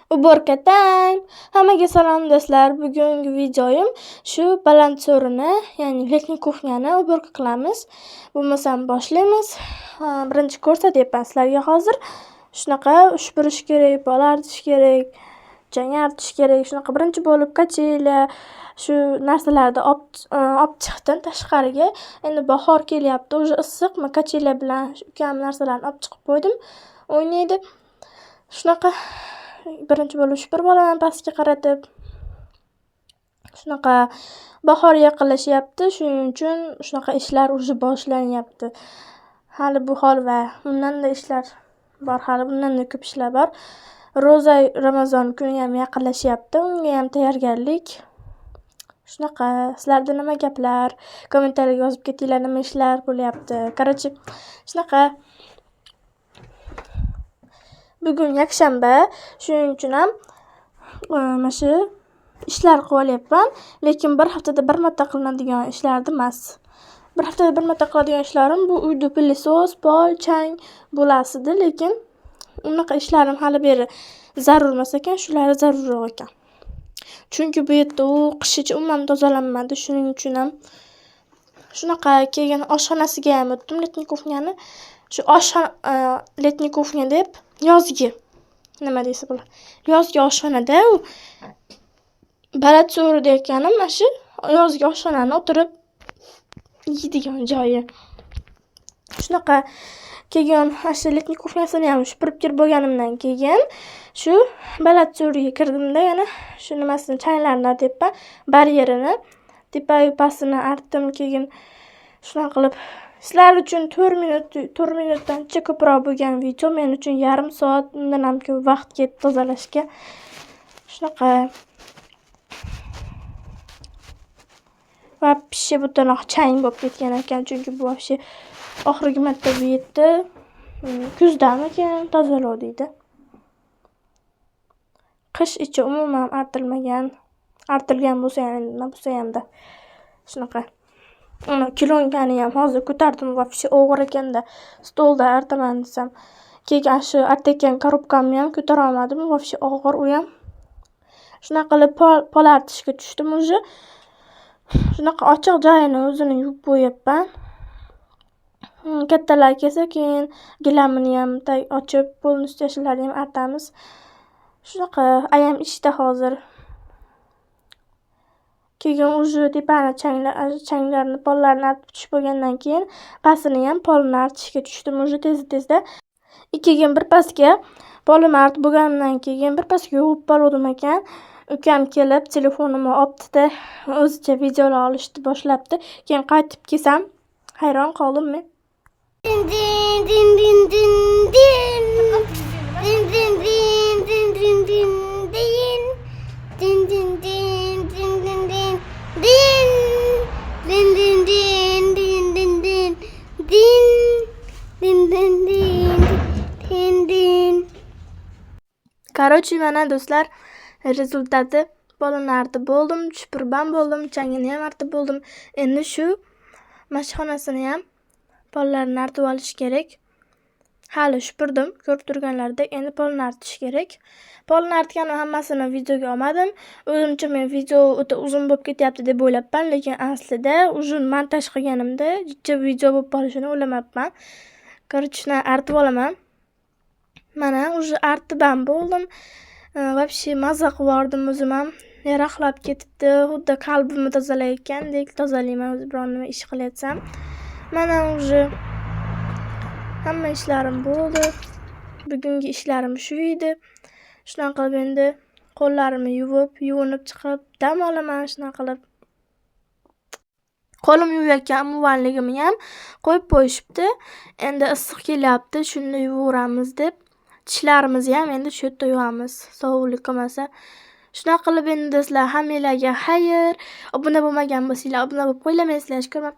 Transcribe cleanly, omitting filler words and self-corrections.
Уборка time! Hammaga salom, do'stlar. Bugungi videoyim shu baland so'rini, ya'ni летний кухня ni уборка qilamiz. Bo'lmasam boshlaymiz. Birinchi ko'rsatyapman sizlarga hozir. Shunaqa supurish kerak, pol artish kerak, chang artish kerak. Shunaqa birinchi bo'lib качеля, shu narsalarni olib chiqdim tashqariga. Endi bahor kelyapti, уже issiq. Man качеля bilan ukam narsalarni olib chiqib qo'ydim. O'ynaydi. Shunaqa birinchi bo'lib supurib olaman pastga qaratib. Shunaqa bahor yaqinlashyapti, shuning uchun shunaqa ishlar уже boshlanyapti. Hali bu holva, undanda ishlar bor, hali bundanda ko'p ishlar bor. Ro'za Ramazon kuni ham yaqinlashyapti, unga ham tayyorgarlik. Shunaqa, sizlarda nima gaplar? Kommentariyaga yozib ketinglar, nima ishlar bo'lyapti. Короче, shunaqa. Bugun yakshanba, shuning uchun ham mana shu ishlar qilib olyapman, lekin bir haftada bir marta qilinadigan ishlarni emas. Bir haftada bir marta qiladigan ishlarim bu uyda пылесос, pol, chang bo'lasidi, lekin unaqa ishlarim hali beri zarur emas ekan, shulari zarurroq ekan. Chunki bu yerda u qish ichi umuman tozalanmadi, shuning uchun ham shunaqa. Keyin oshxonasiga ham o'tdim летний кухня ni. Shu oshxona, летний кухня deb yozgi, nima desa bo'ladi, yozgi oshxonada u baland so'ri deyotganim mana shu yozgi oshxonani o'tirib yeydigan joyi. Shunaqa, keyin mana shu летний кухня sini ham supurib kirib bo'lganimdan keyin shu baland so'riga kirdimda, yana shu nimasini, changlarni artyapman, baryerini tepayu pastini artdim. Keyin shunaqa qilib sizlar uchun 4 minut, 4 minutdan ancha ko'proq bo'lgan video men uchun yarim soat, undan ham ko'p vaqt ketdi tozalashga. Shunaqa. Вообще butunoq chang bo'lib ketgan ekan, chunki bu вообще oxirgi marta bu yerda kuzdamikin tozalovdik. Qish ichi umuman artilmagan. Artilgan bo'lsa ham, nima bo'lsa hamda. Shunaqa. Uni klonkani ham hozir ko'tardim, вообще og'ir ekanda. Stolda artaman desam. Keyin shu artayotgan korobkamni ham ko'tara olmadim, вообще og'ir u ham. Shunaqa qilib pol artishga tushdim уже. Shunaqa ochiq joyini o'zini yuvib qo'yyapman. Kattalar kelsa, keyin gilamini ham ochib, полностью shularni ham artamiz. Shunaqa, ayam ishda hozir. Keyin уже tepani changlarni, pollarni artib tushib bo'lgandan keyin pastini ham polini artishga tushdim уже tezda-tezda. Keyin birpasga polimni artib bo'lganimdan keyin birpasga yuvib olgandim ekan. Ukam kelib telefonimni olibdida, o'zicha videolar olishni boshlabdi. Keyin qaytib kelsam, hayron qoldim men. Din din din din din din. Din din din din din din din. Din din din din din din din. Din din din din din din din. Din din din din din. Короче, mana, do'stlar, результат i: polini artib bo'ldim, supurib ham bo'ldim, changini ham artib bo'ldim. Endi shu mashxonasini ham pollarini artib olish kerak. Hali supurdim, ko'rib turganlaridek, endi polini artish kerak. Polni artganim hammasini videoga olmadim. O'zimcha men video o'ta uzun bo'lib ketyapti deb o'ylabman, lekin aslida uzun montaj qilganimda jicha video bo'lib qolishini o'ylamabman. Короче, shuni artib olaman. Mana, уже artib ham bo'ldim. Вообще maza qilib yubordim o'zim ham. Yaraqlab ketibdi, xuddi qalbimni tozalayotgandek tozalayman o'zi biron nima ish qilayotsam. Mana, уже hamma ishlarim bo'ldi. Bugungi ishlarim shu edi. Shunaqa qilib endi qo'llarimni yuvib, yuvinib chiqib dam olaman shunaqa qilib. Qo'lim yuvayotgan умывальник imni ham qo'yib qo'yishibdi. Endi issiq kelyapti, shunda yuvaveramiz deb. Tishlarimizni ham endi shu yerda yuvamiz, sovuqlik qilmasa. Shunaqa qilib endi, do'stlar, hammanglarga xayr. Obuna bo'lmagan bo'lsanglar, obuna bo'lib qo'yinglar. Men sizlarni ko'raman.